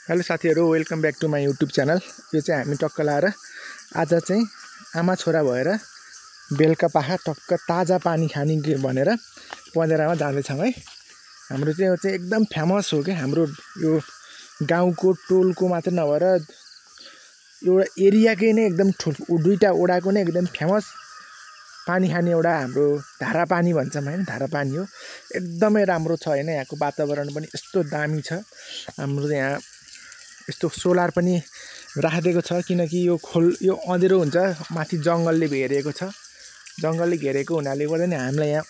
Hello साथीहरु, welcome back to my YouTube channel. यो चाहिँ हामी टक्क लाएर आज चाहिँ आमा छोरा भएर बेलुका पाखा टक्क ताजा पानी खाने भनेर पँधेरामा जाँदैछौँ है। हाम्रो चाहिँ यो चाहिँ एकदम फेमस हो के हाम्रो यो गाउँको टोलको मात्र नभएर एउटा एरियाकै नै एकदम दुईटा ओडाको नै एकदम फेमस पानी खाने एउटा हाम्रो धारा पानी भन्छौँ हैन। धारा पानी हो, एकदमै राम्रो छ हैन। यहाँको वातावरण पनि यस्तो दामी छ। हाम्रो यहाँ यस्तो सोलर पनि राखिदिएको छ किनकि यो अँधेरो हुन्छ, माथि जंगलले घेरेको छ। जंगलले घेरेको हुनाले गर्दा नि हामीलाई यहाँ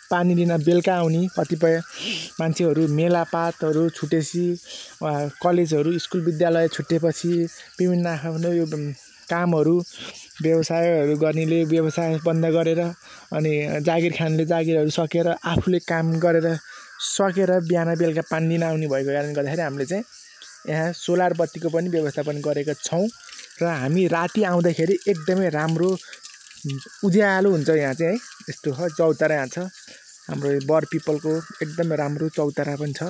पानी लिन बेलुका आउने कतिपय मान्छेहरू मेलापातहरू छुटेपछि, कलेजहरू स्कुल विद्यालय छुटेपछि विभिन्न आफ्नो यो कामहरू व्यवसायहरू गर्नेले व्यवसाय बन्द गरेर अनि जागिर खानले जागिरहरू सकेर आफूले काम गरेर सकेर बिहान बेलुका पानी लिन आउने भएको कारणले गर्दाखेरि हामीले चाहिँ यहाँ सोलर बत्तीको पनि व्यवस्थापन गरेका छौँ र हामी राति आउँदाखेरि एकदमै राम्रो उज्यालो हुन्छ यहाँ चाहिँ है। यस्तो हो, चौतारा यहाँ छ हाम्रो बर पिपलको एकदमै राम्रो चौतारा पनि छ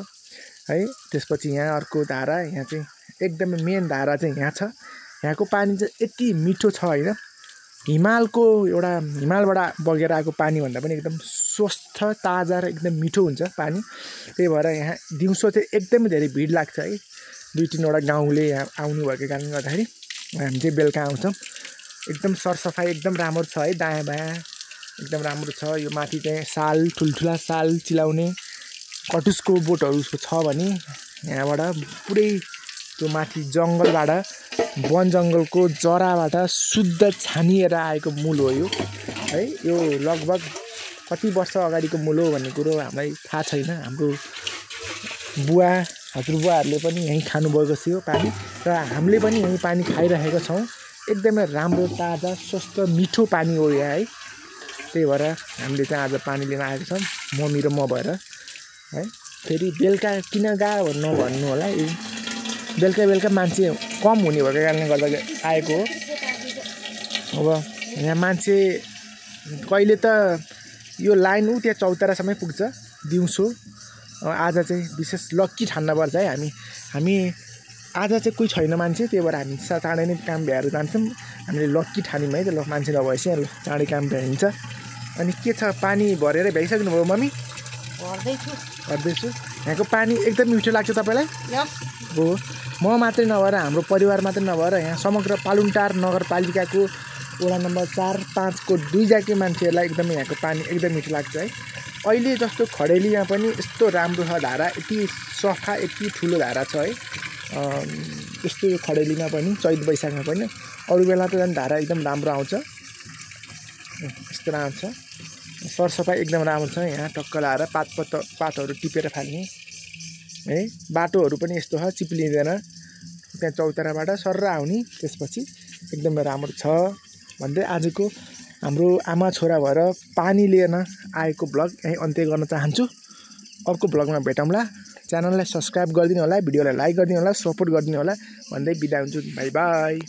है। त्यसपछि यहाँ अर्को धारा, यहाँ चाहिँ एकदमै मेन धारा चाहिँ यहाँ छ। यहाँको पानी चाहिँ यति मिठो छ हैन। हिमालबाट बगेर आएको पानी भन्दा पनि एकदम स्वस्थ ताजा र एकदम मिठो हुन्छ पानी। त्यही भएर यहाँ दिउँसो चाहिँ एकदमै धेरै भिड लाग्छ है। 2-3वटा गाउँले यहाँ आउनु भएको कारणले गर्दाखेरि हामी चाहिँ बेलुका आउँछौँ। एकदम सरसफाइ एकदम राम्रो छ है। दायाँ बायाँ एकदम राम्रो छ। यो माथि चाहिँ साल ठुल्ठुला साल चिलाउने कटुसको बोटहरू छ भने यहाँबाट पुरै त्यो माथि जङ्गलबाट वन जङ्गलको जराबाट शुद्ध छानिएर आएको मूल हो यो है। यो लगभग कति वर्ष अगाडिको मूल हो भन्ने कुरो हामीलाई थाहा छैन। हाम्रो बुवा हजुरबुवाहरूले पनि यहीँ खानुभएको थियो पानी र हामीले पनि यहीँ पानी खाइरहेका छौँ। एकदमै राम्रो ताजा स्वस्थ मिठो पानी हो यहाँ है। त्यही भएर हामीले चाहिँ आज पानी लिन आएको छौँ, मम्मी र म भएर है। फेरि बेलुका किन गयो नभन्नु होला, बेलुका मान्छे कम हुने भएको कारणले गर्दा आएको हो। अब यहाँ मान्छे कहिले त यो लाइन त्यहाँ चौतारासम्मै पुग्छ दिउँसो। आज चाहिँ विशेष लक्की ठान्नुपर्छ है। हामी आज चाहिँ कोही छैन मान्छे, त्यही भएर हामी चाँडै नै काम भ्याएर जान्छौँ। हामीले लक्की ठान्यौँ है। त मान्छे नभएपछि चाँडै काम भ्याइन्छ। अनि के छ, पानी भरेर भ्याइसक्नु भयो मम्मी? भर्दैछु। यहाँको पानी एकदम मिठो लाग्छ तपाईँलाई? हो, म मात्रै नभएर हाम्रो परिवार मात्रै नभएर यहाँ समग्र पालुङटार नगरपालिकाको वडा नम्बर 4-5 को 2 जाति मान्छेहरूलाई एकदमै यहाँको पानी एकदम मिठो लाग्छ है। अहिले जस्तो खडेलीमा पनि यस्तो राम्रो छ धारा, यति सफा यति ठुलो धारा छ है। यस्तो यो खडेलीमा पनि चैत वैशाखमा पनि अरू बेला त झन् धारा एकदम राम्रो आउँछ। यस्तो राम्रो छ, सरसफाइ एकदम राम्रो छ। यहाँ टक्क लाएर पातहरू टिपेर फाल्ने है। बाटोहरू पनि यस्तो छ, चिप्लिँदैन। त्यहाँ चौताराबाट सर्र आउने, त्यसपछि एकदमै राम्रो छ भन्दै आजको हाम्रो आमा छोरा भएर पानी लिएर आएको भ्लग यहीँ अन्त्य गर्न चाहन्छु। अर्को भ्लगमा भेटौँला। च्यानललाई सब्सक्राइब गरिदिनु होला, भिडियोलाई लाइक गरिदिनु होला, सपोर्ट गरिदिनु होला भन्दै बिदा हुन्छु। By by.